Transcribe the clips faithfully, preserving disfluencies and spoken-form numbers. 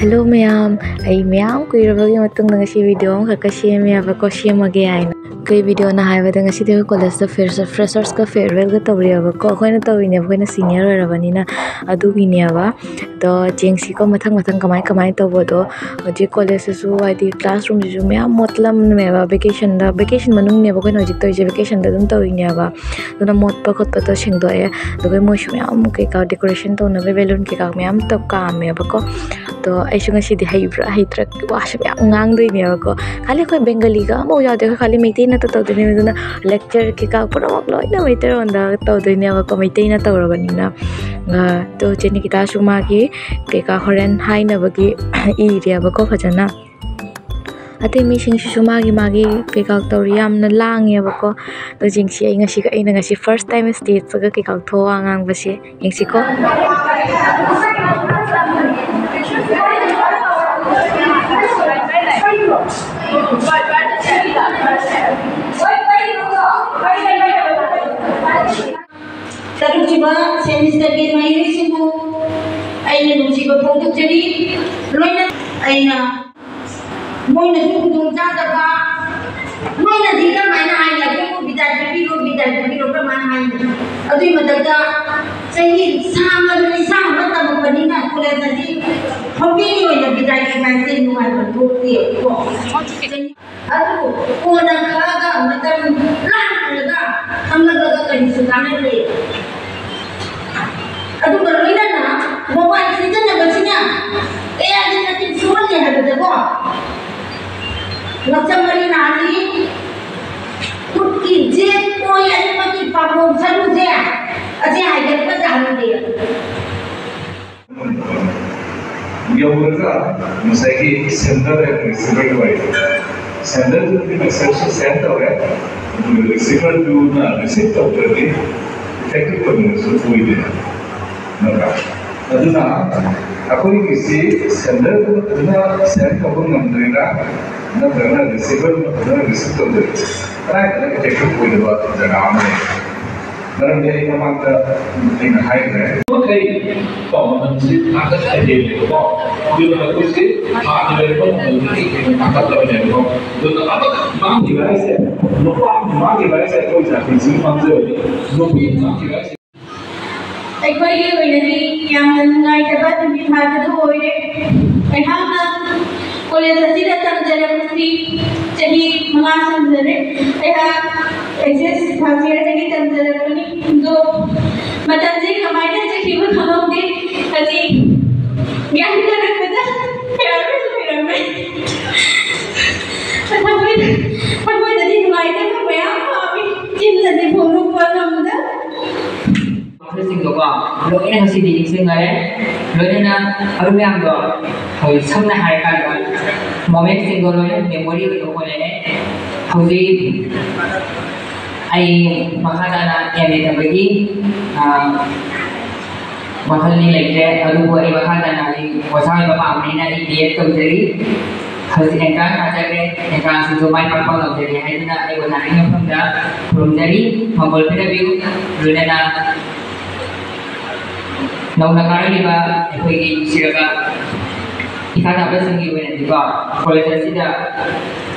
Hello ꯃꯌꯥꯝ, ꯑꯩ ꯃꯌꯥꯝ ꯀꯨꯏꯔꯕꯒꯤ ꯃꯇꯨꯡꯗ ꯉꯁꯤ ꯚꯤꯗꯤꯑꯣ ꯑꯃꯈꯛꯀ ꯁꯦꯝꯃꯦꯕꯀꯣ, ꯁꯦꯝꯃꯒꯦ ꯍꯥꯏꯅ꯫ ꯀꯩ ꯚꯤꯗꯤꯑꯣꯅ ꯍꯥꯏꯕꯗ, ꯉꯁꯤꯗꯤ ꯑꯩꯈꯣꯏ ꯀꯣꯂꯦꯖꯇ ꯐ꯭ꯔꯦꯁꯔꯁꯀ ꯐꯤꯌꯔꯋꯦꯜꯒ ꯇꯧꯔꯤꯑꯕꯀꯣ꯫ ꯑꯩꯈꯣꯏꯅ ꯇꯧꯔꯤꯅꯦꯕ, ꯑꯩꯈꯣꯏꯅ ꯁꯤꯅꯤꯌꯔ ꯑꯣꯏꯔꯕꯅꯤꯅ ꯑꯗꯨꯒꯤꯅꯦꯕ꯫ ꯑꯗꯣ ꯌꯦꯡꯁꯤꯀꯣ, ꯃꯊꯪ ꯃꯊꯪ ꯀꯃꯥꯏ ꯀꯃꯥꯏꯅ ꯇꯧꯕꯗꯣ꯫ ꯍꯧꯖꯤꯛ ꯀꯣꯂꯦꯖꯇꯁꯨ ꯍꯥꯏꯗꯤ ꯀ꯭ꯂꯥꯁꯔꯨꯝꯁꯤꯁꯨ ꯃꯌꯥꯝ ꯃꯣꯠꯂꯝꯃꯦꯕ ꯚꯦꯀꯦꯁꯟꯗ꯫ ꯚꯦꯀꯦꯁꯟ ꯃꯅꯨꯡꯅꯦꯕ ꯑꯩꯈꯣꯏꯅ ꯍꯧꯖꯤꯛ ꯇꯧꯔꯤꯁꯦ, ꯚꯦꯀꯦꯁꯟꯗ ꯑꯗꯨꯝ ꯇꯧꯔꯤꯅꯦꯕ꯫ ꯑꯗꯨꯅ ꯃꯣꯠꯄ ꯈꯣꯠꯄꯗꯣ ꯁꯦꯡꯗꯣꯛꯑꯦ꯫ ꯑꯗꯨꯒ ꯃꯣꯏꯁꯨ ꯃꯌꯥꯝ ꯀꯩꯀꯥ ꯗꯦꯀꯣꯔꯦꯁꯟ ꯇꯧꯅꯕ ꯕꯦꯂꯨꯟ ꯀꯩꯀꯥ ꯃꯌꯥꯝ ꯇꯧ ꯀꯥꯝꯃꯦꯕꯀꯣ꯫ ꯑꯗꯣ ꯑꯩꯁꯨ ꯉꯁꯤꯗꯤ ꯍꯩꯕ꯭ꯔꯥ ꯍꯩꯇ꯭ꯔꯥ ꯋꯥꯁꯨ ꯃꯌꯥꯝ ꯉꯥꯡꯗꯣꯏꯅꯦꯕꯀꯣ꯫ ꯈꯥꯂꯤ ꯑꯩꯈꯣꯏ ꯕꯦꯡꯒꯂꯤꯒ ꯑꯃꯐꯥꯎ ꯌꯥꯎꯗꯦ, ꯑꯩꯈꯣꯏ ꯈꯥꯂꯤ ꯃꯩꯇꯩ ꯅꯠꯇ ꯇꯧꯗꯣꯏꯅꯦꯕ꯫ ꯑꯗꯨꯅ ꯂꯦꯛꯆꯔ ꯀꯩꯀꯥ ꯄꯨꯝꯅꯃꯛ ꯂꯣꯏꯅ ꯃꯩꯇꯩꯔꯣꯟꯗ ꯇꯧꯗꯣꯏꯅꯦꯕꯀꯣ, ꯃꯩꯇꯩꯅ ꯇꯧꯔꯕꯅꯤꯅ꯫ ꯑꯗꯣ ꯆꯦ ꯅꯤꯀꯤꯇꯥꯁꯨ ꯃꯥꯒꯤ ꯀꯩꯀꯥ ꯍꯣꯔꯦꯟ ꯍꯥꯏꯅꯕꯒꯤ ꯏꯔꯦꯕꯀꯣ ꯐꯖꯅ꯫ ꯑꯇꯩ ꯃꯤꯁꯤꯡꯁꯤꯁꯨ ꯃꯥꯒꯤ ꯃꯥꯒꯤ ꯀꯩꯀꯥ ꯇꯧꯔꯤ, ꯌꯥꯝꯅ ꯂꯥꯡꯉꯦꯕꯀꯣ꯫ ꯑꯗꯣ ꯌꯦꯡꯁꯤ, ꯑꯩ ꯉꯁꯤ, ꯑꯩꯅ ꯉꯁꯤ ꯐꯥꯔꯁ ꯇꯥꯏꯝ ꯁ꯭ꯇꯦꯖꯇꯒ ꯀꯩꯀꯥ ꯊꯣꯛꯑ ꯉꯥꯡꯕꯁꯦ꯫ ꯌꯦꯡꯁꯤꯀꯣ꯫ ꯇꯔꯨꯛꯁꯨꯕ ꯁꯦꯃꯤꯁꯇꯔꯒꯤ ꯃꯍꯩꯔꯣꯏꯁꯤꯡꯕꯨ ꯑꯩꯅ ꯅꯨꯡꯁꯤꯕ ꯐꯣꯡꯗꯣꯛꯆꯔꯤ꯫ ꯂꯣꯏꯅ ꯑꯩꯅ ꯃꯣꯏꯅꯁꯨ ꯈꯨꯗꯣꯡꯆꯥꯗꯕ, ꯃꯣꯏꯅꯗꯤ ꯀꯔꯝꯍꯥꯏꯅ ꯍꯥꯏꯅꯤ? "ꯑꯩꯈꯣꯏꯕꯨ ꯕꯤꯗꯥꯏ ꯄꯤꯕꯤꯔꯣ, ꯕꯤꯗꯥꯏ ꯄꯤꯕꯤꯔꯣ", ꯀꯔꯝꯍꯥꯏꯅ ꯍꯥꯏꯅꯤ? ꯑꯗꯨꯒꯤ ꯃꯊꯛꯇ ꯆꯍꯤ ꯁꯥꯡꯉꯕ ꯂꯤꯁꯥꯡ ꯑꯃ ꯇꯝꯃꯛꯄꯅꯤꯅ ꯀꯣꯂꯦꯖꯇꯗꯤ ꯍꯧꯖꯤꯛꯀꯤ ꯑꯣꯏꯅ ꯕꯤꯗꯥꯏ ꯀꯩꯀꯥꯁꯦ ꯅꯨꯡꯉꯥꯏꯕ ꯊꯣꯛꯇꯦꯕꯀꯣ꯫ ꯑꯗꯨꯕꯨ ꯀꯣꯟꯅ ꯈꯔꯒ ꯃꯇꯝ ꯂꯥꯡꯂꯒ ꯊꯝꯂꯒ ꯀꯔꯤꯁꯨ ꯀꯥꯟꯅꯗꯦ꯫ ꯑꯗꯨꯒ ꯂꯣꯏꯅꯅ ꯃꯣꯕꯥꯏꯜ ꯁꯤꯖꯤꯟꯅꯕꯁꯤꯅ ꯀꯌꯥꯒꯤ ꯃꯇꯤꯛ ꯁꯣꯛꯍꯜꯂꯦ ꯍꯥꯏꯕꯗꯀꯣ, ꯉꯛꯁꯝ ꯃꯔꯤ ꯅꯥꯍꯜꯂꯤ, ꯈꯨꯠꯀꯤ ꯖꯦꯠ ꯑꯣꯏ ꯑꯅꯤꯃꯛꯀꯤ ꯄꯥꯝꯕꯣꯝ ꯁꯔꯨꯁꯦ ꯑꯁꯤ ꯍꯥꯏꯒꯠꯄ ꯌꯥꯍꯟꯗꯦ꯫ ꯌꯧꯔꯒ ꯉꯁꯥꯏꯒꯤ ꯁꯦꯟꯗꯔ ꯑꯦꯟ ꯔꯤꯁꯤꯚꯔ ꯑꯣꯏ꯫ ꯁꯦꯟꯗꯔꯗꯨꯅ ꯃꯦꯁꯦꯖꯁꯨ ꯁꯦꯟ ꯇꯧꯔꯦ, ꯑꯗꯨꯒ ꯔꯤꯁꯤꯚꯔꯗꯨꯅ ꯔꯤꯁꯤꯚ ꯇꯧꯗ꯭ꯔꯗꯤ ꯏꯐꯦꯛꯇꯤꯚ ꯑꯣꯏꯕꯁꯨ ꯑꯣꯏꯗꯦ, ꯅꯠꯇ꯭ꯔꯥ? ꯑꯗꯨꯅ ꯑꯩꯈꯣꯏꯒꯤꯁꯤ ꯁꯦꯟꯗꯔꯗꯨꯅ ꯐꯖꯅ ꯁꯦꯟ ꯇꯧꯕ ꯉꯝꯗ꯭ꯔꯤꯔꯥ, ꯅꯠꯇ꯭ꯔꯒꯅ ꯔꯤꯁꯤꯚꯔꯗꯨꯅ ꯐꯖꯅ ꯔꯤꯁꯤꯚ ꯇꯧꯗ꯭ꯔꯤꯔꯥ, ꯀꯗꯥꯏꯗꯅ ꯏꯐꯦꯛꯇꯤꯚ ꯑꯣꯏꯗꯕ ꯖꯒꯥ ꯑꯃ ꯂꯩ? ꯃꯔꯝꯗꯤ ꯑꯩ ꯃꯃꯥꯡꯗ ꯑꯩꯅ ꯍꯥꯏꯈ꯭ꯔꯦ꯫ ꯃꯈꯩ ꯀꯣ ꯃꯃꯜꯁꯤ ꯊꯥꯡꯒꯠ ꯍꯦꯜꯂꯦꯕꯀꯣ꯫ ꯑꯗꯨꯅ ꯑꯩꯈꯣꯏꯁꯦ ꯍꯥꯟꯅ ꯂꯩꯔꯝꯕ ꯃꯇꯝꯗꯒꯤ ꯍꯦꯟꯅ ꯇꯥꯡꯈꯠꯂꯕꯅꯦꯕꯀꯣ꯫ ꯑꯗꯨꯅ ꯑꯃꯈꯛ ꯃꯥꯡꯈꯤꯕ ꯍꯥꯏꯁꯦ, ꯅꯨꯄꯥ ꯑꯃ ꯃꯥꯡꯈꯤꯕ ꯍꯥꯏꯁꯦ ꯑꯩꯈꯣꯏ ꯖꯥꯇꯤꯁꯤꯒꯤ ꯃꯥꯡꯖꯕꯅꯤ꯫ ꯅꯨꯄꯤ ꯑꯃ ꯃꯥꯡꯈꯤꯕ ꯍꯥꯏꯁꯦ꯫ ꯑꯩꯈꯣꯏꯒꯤ ꯑꯣꯏꯅꯗꯤ ꯌꯥꯝꯅ ꯅꯨꯡꯉꯥꯏꯇꯕ ꯅꯨꯃꯤꯠ ꯍꯥꯏꯕꯗꯨ ꯑꯣꯏꯔꯦ꯫ ꯑꯩꯍꯥꯛꯅ ꯀꯣꯂꯦꯖ ꯑꯁꯤꯗ ꯇꯝꯖꯔꯛꯄꯁꯤ ꯆꯍꯤ ꯃꯉꯥ ꯁꯨꯖꯔꯦ꯫ ꯑꯩꯍꯥꯛ ꯑꯦꯁ ꯑꯦꯁ ꯐꯥꯔꯁ ꯏꯌꯥꯔꯗꯒꯤ ꯇꯝꯖꯔꯛꯄꯅꯤ꯫ ꯑꯗꯣ ꯃꯇꯝꯁꯦ ꯀꯃꯥꯏꯅ ꯆꯠꯈꯤꯕ ꯈꯪꯍꯧꯗꯦ꯫ ꯍꯧꯖꯤꯛ ꯒ꯭ꯌꯥꯟ ꯇꯥꯔꯛꯄꯗ ꯌꯥꯔꯣꯏ ꯂꯩꯔꯝꯃꯦ꯫ ꯊꯃꯣꯏꯗ, ꯊꯃꯣꯏꯗꯗꯤ ꯅꯨꯡꯉꯥꯏꯇꯕ ꯃꯌꯥꯝ ꯐꯥꯎꯏ꯫ ꯆꯤꯟꯅꯗꯤ ꯐꯣꯡꯗꯣꯛꯄ ꯉꯝꯗ꯫ ꯋꯥꯈꯜꯁꯤꯡꯗꯣꯀꯣ ꯂꯣꯏꯅ ꯉꯁꯤꯗꯤ ꯅꯤꯡꯁꯤꯡꯈꯔꯦ꯫ ꯂꯣꯏꯅꯅ ꯑꯗꯨ ꯃꯌꯥꯝꯗꯣ ꯍꯧꯖꯤꯛ ꯁꯝꯅ ꯍꯥꯏꯔꯀꯥꯟꯗ ꯃꯣꯃꯦꯟꯁꯤꯡꯗꯣ ꯂꯣꯏꯅ ꯃꯦꯃꯣꯔꯤ ꯑꯣꯏꯅ ꯑꯣꯏꯔꯛꯑꯦ꯫ ꯍꯧꯖꯤꯛ ꯑꯩ ꯃꯈꯥ ꯇꯥꯅ ꯑꯦꯝ ꯑꯦ ꯇꯝꯕꯒꯤ, ꯑ, ꯋꯥꯈꯜꯗꯤ ꯂꯩꯇ꯭ꯔꯦ, ꯑꯗꯨꯕꯨ ꯑꯩ ꯃꯈꯥ ꯇꯥꯅ ꯑꯩ ꯑꯣꯖꯥ ꯑꯣꯏꯕ ꯄꯥꯝꯕꯅꯤꯅ ꯑꯩ ꯕꯤ ꯑꯦꯗ ꯇꯧꯖꯔꯤ꯫ ꯍꯧꯖꯤꯛ ꯑꯦꯟꯇ꯭ꯔꯥꯟꯁ ꯊꯥꯖꯈ꯭ꯔꯦ, ꯑꯦꯟꯇ꯭ꯔꯥꯟꯁꯁꯤꯁꯨ ꯃꯥꯏ ꯄꯥꯛꯄ ꯉꯝꯖꯒꯦ ꯍꯥꯏꯗꯨꯅ ꯑꯩ ꯑꯣꯖꯥꯒꯤ ꯃꯐꯝꯗ ꯈꯨꯔꯨꯝꯖꯔꯤ꯫ ꯃꯪꯒꯣꯜ ꯄꯤꯔꯕꯤꯌꯨ꯫ ꯂꯣꯏꯅꯅ, ꯅꯧꯅ ꯀꯥꯔꯛꯂꯤꯕ ꯑꯩꯈꯣꯏꯒꯤ ꯅꯨꯡꯁꯤꯔꯕ ꯏꯈꯥ ꯇꯥꯕꯁꯤꯡꯒꯤ ꯑꯣꯏꯅꯗꯤꯀꯣ, ꯀꯣꯂꯦꯖ ꯑꯁꯤꯗ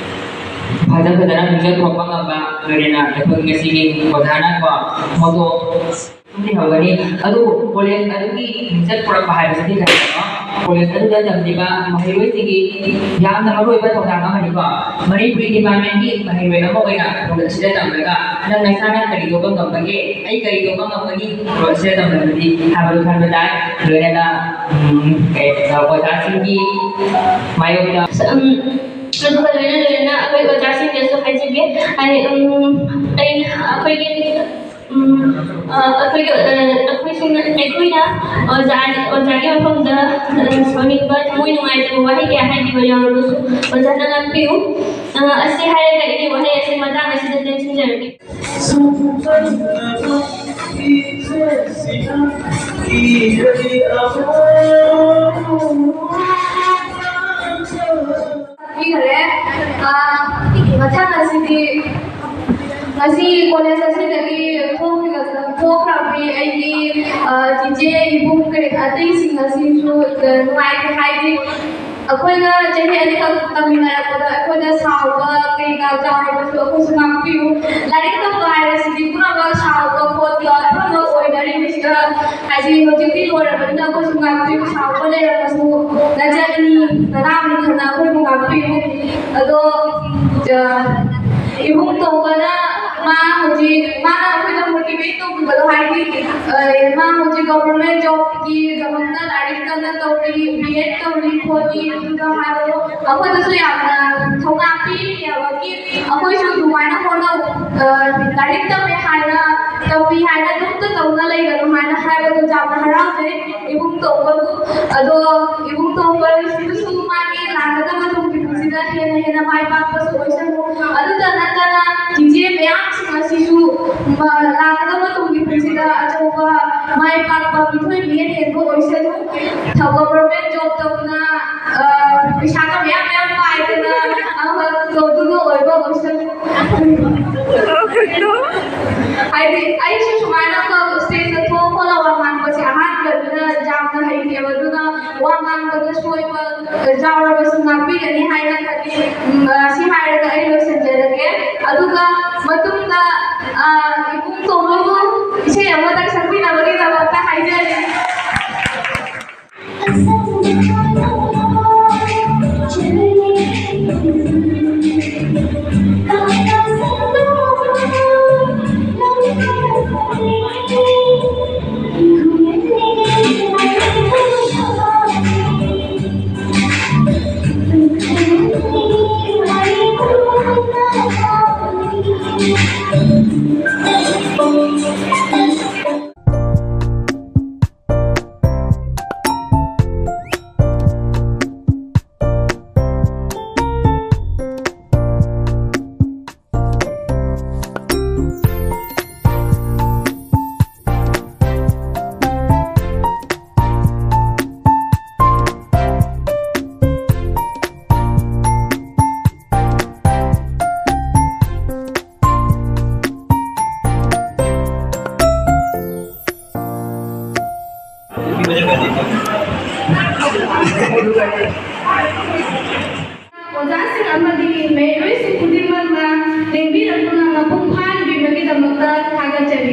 ꯐꯖ ꯐꯖꯅ ꯃꯤꯡꯆꯠ ꯄꯨꯔꯛꯄ ꯉꯝꯕ, ꯂꯣꯏꯅꯅ ꯑꯩꯈꯣꯏ ꯉꯁꯤꯒꯤ ꯑꯣꯖꯥꯅꯀꯣ ꯃꯣꯇꯣ ꯂꯩꯍꯧꯒꯅꯤ꯫ ꯑꯗꯨꯕꯨ ꯀꯣꯂꯦꯖ ꯑꯗꯨꯒꯤ ꯃꯤꯡꯆꯠ ꯄꯨꯔꯛꯄ ꯍꯥꯏꯕꯁꯤꯗꯤ ꯀꯔꯤꯅꯣ? ꯀꯣꯂꯦꯖ ꯑꯗꯨꯗ ꯇꯝꯂꯤꯕ ꯃꯍꯩꯔꯣꯏꯁꯤꯡꯒꯤ ꯌꯥꯝꯅ ꯃꯔꯨꯑꯣꯏꯕ ꯊꯧꯗꯥꯡ ꯑꯃꯅꯤꯀꯣ꯫ ꯃꯅꯤꯄꯨꯔꯤ ꯗꯤꯄꯥꯔꯠꯃꯦꯟꯒꯤ ꯃꯍꯩꯔꯣꯏ ꯑꯃ ꯑꯣꯏꯅ ꯀꯣꯂꯦꯖ ꯑꯁꯤꯗ ꯇꯝꯂꯒ ꯅꯪ ꯅꯁꯥꯅ ꯀꯔꯤ ꯇꯧꯕ ꯉꯝꯕꯒꯦ? ꯑꯩ ꯀꯔꯤ ꯇꯧꯕ ꯉꯝꯒꯅꯤ? ꯀꯣꯂꯦꯖ ꯑꯁꯤꯗ ꯇꯝꯂꯕꯗꯤ ꯍꯥꯏꯕꯗꯨ ꯈꯟꯕ ꯇꯥꯏ꯫ ꯂꯣꯏꯅꯅ, ꯎꯝ, ꯀꯩ, ꯑꯣꯖꯥꯁꯤꯡꯒꯤ ꯃꯥꯌꯣꯛꯇ ꯎꯝ, ꯑꯗꯨꯒ ꯂꯣꯏꯅ ꯂꯣꯏꯅꯅ ꯑꯩꯈꯣꯏ ꯑꯣꯖꯥꯁꯤꯡꯗꯁꯨ ꯍꯥꯏꯖꯒꯦ꯫ ꯍꯥꯏꯗꯤ, ꯎꯝ, ꯑꯩ, ꯑꯩꯈꯣꯏꯒꯤ, ꯎꯝ, ꯑ, ꯑꯩꯈꯣꯏꯒꯤ, ꯑ, ꯑꯩꯈꯣꯏꯁꯤꯡꯅ, ꯑꯩꯈꯣꯏꯅ ꯑꯣꯖꯥ, ꯑꯣꯖꯥꯒꯤ ꯃꯐꯝꯗ, ꯑ, ꯁꯥꯎꯅꯤꯡꯕ, ꯊꯃꯣꯏ ꯅꯨꯡꯉꯥꯏꯇꯕ ꯋꯥꯍꯩ ꯀꯌꯥ ꯍꯥꯏꯈꯤꯕ ꯌꯥꯎꯔꯕꯁꯨ ꯑꯣꯖꯥꯅ ꯉꯥꯛꯄꯤꯌꯨ꯫ ꯑ, ꯑꯁꯤ ꯍꯥꯏꯔꯒ ꯑꯩꯒꯤ ꯋꯥꯍꯩ ꯑꯁꯤ ꯃꯇꯥꯡ ꯑꯁꯤꯗ ꯇꯦꯟꯁꯤꯟꯖꯔꯒꯦ꯫ ꯄꯤꯈꯔꯦ꯫ ꯑꯥ, ꯃꯊꯪ ꯑꯁꯤꯗꯤ ꯉꯁꯤ ꯀꯣꯂꯦꯖ ꯑꯁꯤꯗꯒꯤ ꯊꯣꯛꯈ꯭ꯔꯕꯤ ꯑꯩꯒꯤ, ꯑꯥ, ꯆꯤꯆꯦ, ꯏꯕꯨꯡ, ꯀꯔꯤ ꯑꯇꯩꯁꯤꯡ ꯑꯁꯤꯁꯨ, ꯑ, ꯅꯨꯡꯉꯥꯏꯇꯦ, ꯍꯥꯏꯗꯤ ꯑꯩꯈꯣꯏꯅ ꯆꯍꯤ ꯑꯅꯤꯈꯛ ꯇꯝꯃꯤꯟꯅꯔꯛꯄꯗ ꯑꯩꯈꯣꯏꯅ ꯁꯥꯎꯕ ꯀꯩꯀꯥ ꯆꯥꯎꯔꯕꯁꯨ ꯑꯩꯈꯣꯏꯁꯨ ꯉꯥꯛꯄꯤꯌꯨ꯫ ꯂꯥꯏꯔꯤꯛ ꯇꯝꯕ ꯍꯥꯏꯕꯁꯤꯗꯤ ꯄꯨꯝꯅꯃꯛ ꯁꯥꯎꯕ ꯈꯣꯠꯄ ꯄꯨꯝꯅꯃꯛ ꯑꯣꯏꯅꯔꯤꯕꯁꯤꯗ, ꯍꯥꯏꯗꯤ ꯍꯧꯖꯤꯛꯇꯤ ꯂꯣꯏꯔꯕꯅꯤꯅ ꯑꯩꯈꯣꯏꯁꯨ ꯉꯥꯛꯄꯤꯌꯨ꯫ ꯁꯥꯎꯕ ꯂꯩꯔꯝꯃꯁꯨ ꯅꯆꯟꯅꯤ ꯅꯅꯥꯎꯅꯤ ꯈꯟꯅ ꯑꯩꯈꯣꯏꯕꯨ ꯉꯥꯛꯄꯤꯌꯨ꯫ ꯑꯗꯣ, ꯑ, ꯏꯕꯨꯡ ꯇꯣꯝꯕꯅ ꯃꯥ ꯍꯧꯖꯤꯛ ꯃꯥꯅ ꯑꯩꯈꯣꯏꯗ motivate ꯇꯧꯕꯤꯕꯗꯣ, ꯍꯥꯏꯗꯤ, ꯑ, ꯃꯥ ꯍꯧꯖꯤꯛ government jobꯀꯤꯗꯃꯛꯇ ꯂꯥꯏꯔꯤꯛ ꯀꯟꯅ ꯇꯧꯔꯤ, B.Ed ꯇꯧꯔꯤ ꯈꯣꯠꯂꯤ, ꯑꯗꯨꯒ ꯍꯥꯏꯕꯗꯣ ꯑꯩꯈꯣꯏꯗꯁꯨ ꯌꯥꯝꯅ ꯊꯧꯅꯥ ꯄꯤꯔꯤꯅꯦꯕ꯫ ꯑꯩꯈꯣꯏꯁꯨ ꯑꯗꯨꯃꯥꯏꯅ ꯍꯣꯠꯅꯧ, ꯑ, ꯂꯥꯏꯔꯤꯛ ꯇꯝꯃꯦ ꯍꯥꯏꯅ, ꯇꯝꯃꯤ ꯍꯥꯏꯅ ꯑꯗꯨꯝꯇ ꯇꯧꯅ ꯂꯩꯒꯅꯨ ꯍꯥꯏꯅ ꯍꯥꯏꯕꯗꯣ ꯌꯥꯝꯅ ꯍꯔꯥꯎꯖꯩ ꯏꯕꯨꯡ ꯇꯣꯝꯕꯕꯨ꯫ ꯑꯗꯣ ꯏꯕꯨꯡ ꯇꯣꯝꯕꯁꯤꯁꯨ ꯃꯥꯒꯤ ꯂꯥꯛꯀꯗꯕ ꯇꯨꯡꯒꯤ ꯄꯨꯟꯁꯤꯗ ꯍꯦꯟꯅ ꯍꯦꯟꯅ ꯃꯥꯏ ꯄꯥꯛꯄꯁꯨ ꯑꯣꯏꯁꯅꯨ꯫ ꯑꯗꯨꯇ ꯅꯠꯇꯅ ꯆꯤꯆꯦ ꯃꯌꯥꯝꯁꯤꯡ ꯑꯁꯤꯁꯨ, ꯑ, ꯂꯥꯛꯀꯗꯕ ꯇꯨꯡꯒꯤ ꯄꯨꯟꯁꯤꯗ ꯑꯆꯧꯕ ꯃꯥꯏ ꯄꯥꯛꯄ ꯃꯤꯊꯣꯏ ꯃꯤꯍꯦꯟ ꯍꯦꯟꯕ ꯑꯣꯏꯁꯅꯨ꯫ ꯊ-, government job ꯇꯧꯗꯅ, ꯑ, ꯄꯩꯁꯥꯒ ꯃꯌꯥꯝ ꯃꯌꯥꯝ ꯄꯥꯏꯗꯅ, ꯑ, ꯇꯧꯗꯨꯅ ꯑꯣꯏꯕ ꯑꯣꯏꯁꯅꯨ꯫ ꯍꯥꯏꯗꯤ ꯑꯩꯁꯨ ꯁꯨꯃꯥꯏꯅ stageꯇ ꯊꯣꯛꯑ ꯈꯣꯠꯂꯒ ꯋꯥ ꯉꯥꯡꯕꯁꯦ ꯑꯍꯥꯟꯕꯅꯤꯅ ꯌꯥꯝꯅ ꯍꯩꯇꯦꯕ, ꯑꯗꯨꯅ ꯋꯥ ꯉꯥꯡꯕꯗ ꯁꯣꯏꯕ ꯌꯥꯎꯔꯕꯁꯨ ꯉꯥꯛꯄꯤꯒꯅꯤ ꯍꯥꯏꯅ ꯈꯜꯂꯤ꯫ ꯎꯝ, ꯑ, ꯁꯤ ꯍꯥꯏꯔꯒ ꯑꯩ ꯂꯣꯏꯁꯤꯟꯖꯔꯒꯦ꯫ ꯑꯗꯨꯒ ꯃꯇꯨꯡꯗ, ꯑ, ꯏꯕꯨꯡ ꯇꯣꯝꯕꯕꯨ ꯏꯁꯩ ꯑꯃꯇꯪ ꯁꯛꯄꯤꯅꯕꯒꯤꯗꯃꯛꯇ ꯍꯥꯏꯖꯔꯤ꯫ ꯑꯣꯖꯥꯁꯤꯡ ꯑꯃꯗꯤ ꯃꯍꯩꯔꯣꯏꯁꯤꯡ ꯈꯨꯗꯤꯡꯃꯛꯅ ꯂꯦꯡꯕꯤꯔꯛꯇꯨꯅ ꯃꯄꯨꯡ ꯐꯥꯍꯟꯕꯤꯕꯒꯤꯗꯃꯛꯇ ꯊꯥꯒꯠꯆꯔꯤ꯫